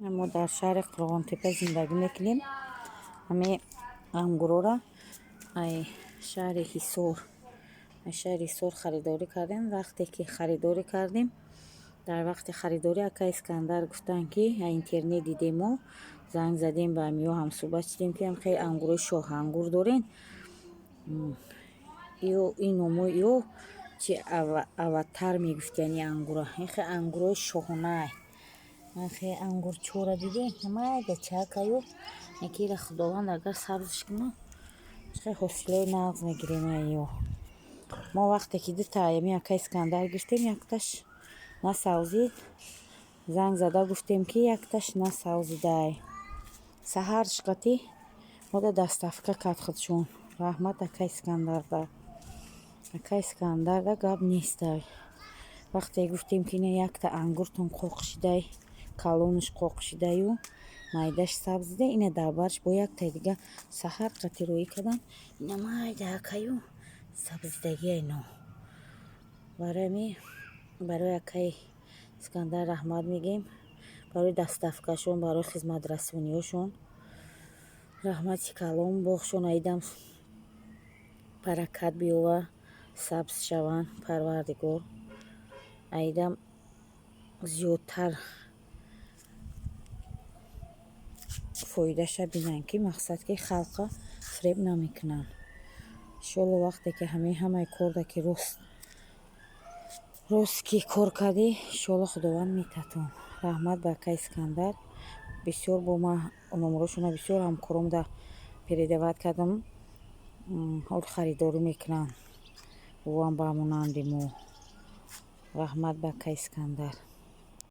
Мо дар шаҳри Қурғонтеппа зиндагӣ мекунем. Ҳамин ангурора ай шаҳри Ҳисор, аз шаҳри Ҳисор харидорӣ кардем. Вақте ки харидорӣ кардем, дар вақти харидорӣ акай Искандар гуфтанд, ки интернет дидем, мо занг задем ба ҳамиҳо, ҳамсӯҳбат шудем, ки хеле ангурои шоҳангур дорен. Ин номои ё чи аватар мегуфтиян ин ангура. Ин хел ангурои шоҳонаай. Хе ангурчора дидем, майда чакаю якира. Худованд агар сабзш кунад, хе ҳосилои нағз мегирем. Ё мо вақте ки дута ами акай Искандар гирифтем, якташ насавзид. Занг зада гуфтем, ки якташ насавзидай. Саҳарш қатӣ мода доставка кард худшон. Раҳмат акай Искандарда. Акай Искандарда гап нестай. Вақте гуфтем, ки ина якта ангуртон қоқ шидай, калонаш қоқ шидаю майдаш сабзида, ина дар барш бо яктаи дига саҳар қатӣ роӣ кардан. Ина майда акаю сабзидагия ино. Барои ҳамин барои акай Искандар раҳмат мегӯем, барои доставкашон, барои хизматрасониҳошон раҳмати калон. Боғшон аидам баракат биёвар, сабз шаванд, Парвардигор аидам зиёдтар фоидаша бинанд, ки мақсад, ки халқа фиреб намекунанд. Иншоалло, вақте ки ҳамин ҳамаи корда ки рост рост ки кор кардӣ, иншоалло, Худованд метатон. Раҳмат ба акай Искандар бисёр. Бо ман номерошона бисёр ҳамкоромда передавать кардам, ҳол харидорӣ мекунанд, ӯам ба монанди мо. Раҳмат ба акай Искандар.